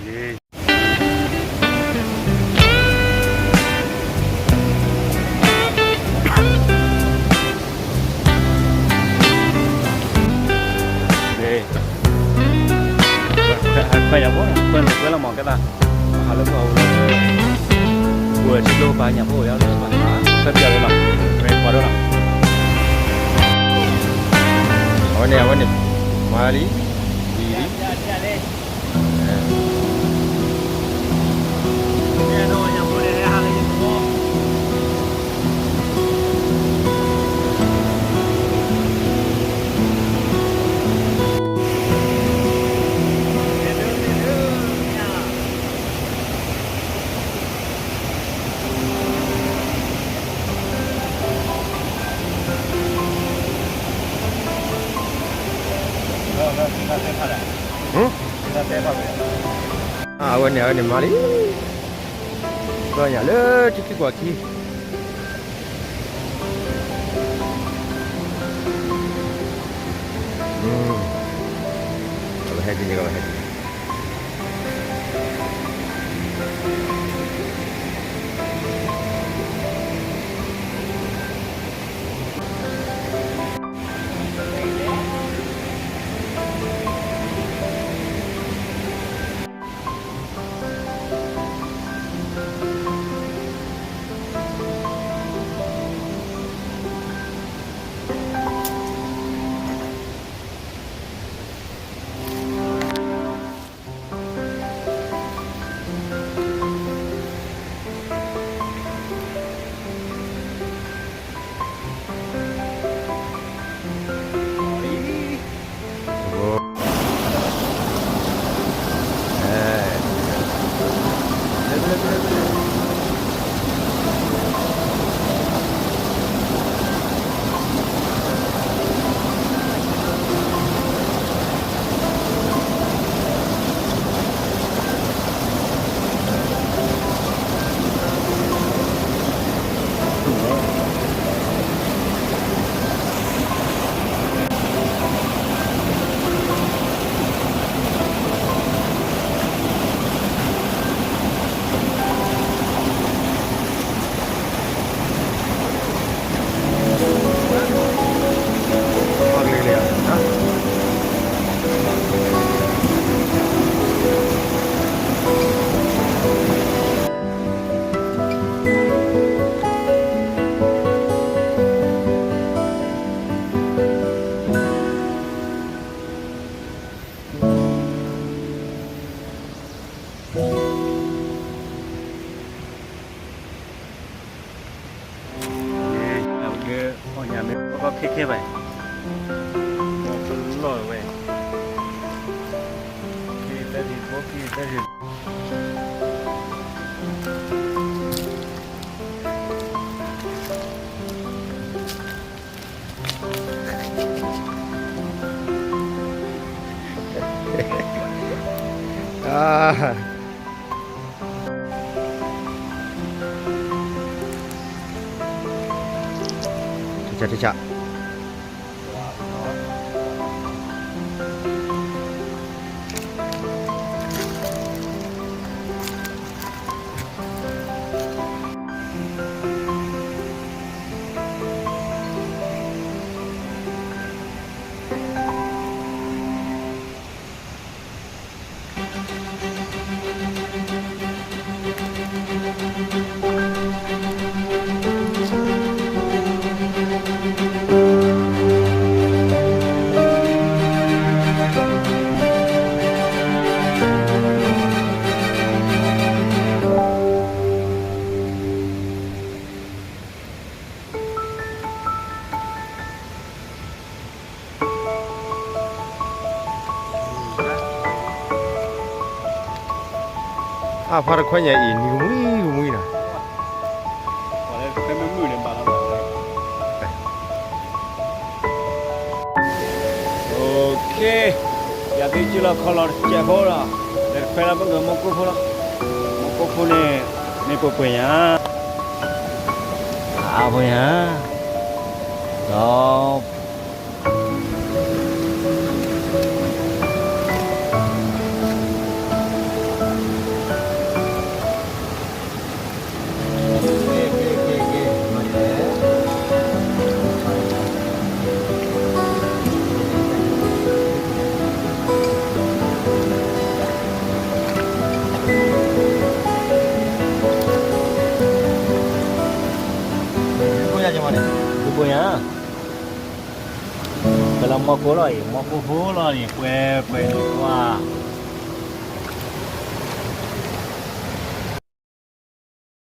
ခွဲးညၣ်ဖိ ခွဲးလီၤ ခွဲးလီၤမၤကဲသး ဟးလၢပှၤအိၣ်လီၤ ပှၤထံကျိပာ်ညၣ်ဖိ ယၤလၢပှၤ ခွဲးပျီၤလီၤ မ့ၢ်ပှၤဒိၣ်လီၤ အဝဲန့ၣ် အဝဲန့ၣ် မၤလံ လံ အဝဲန့ၣ် အဝဲန့ၣ်မၤလံ ပျီညၣ်လၢထံခံကွၢ်ခံ ကဘၣ်ဟဲဒ်န့ၣ် ကဘၣ်ဟဲဒ်န့ၣ် အီၣ်ညၣ်မ့ၢ်ကီၢ်ခဲခဲဘၣ်, လီၢ်ဝဲ, ထံဆး ထံဆး. အါဖးတခွဲညါအံၤ နံၤကမှံကမှံနီၤ. ယၤသ့ၣ်ကၠူလီၤခီလီၤတစဲးဖိလီၤ, လဲၤတခွဲလၢပကမီၢ်ကိၢ်ဖိလီၤ. မီၢ်ကိၢ်ဖိန့ၣ် မ့ၢ်ပှဲၤပှဲၤညါ, အါဖိညါ, ဒီး န့ၣ် ဒုးဘိညါ, ပလီၤမီၢ်ကိၢ်လီၤအံၤ မီၢ်ကိၢ်ဖိလီၤန့ၣ် ပှဲၤပှဲၤန့ၣ်ကွၢ်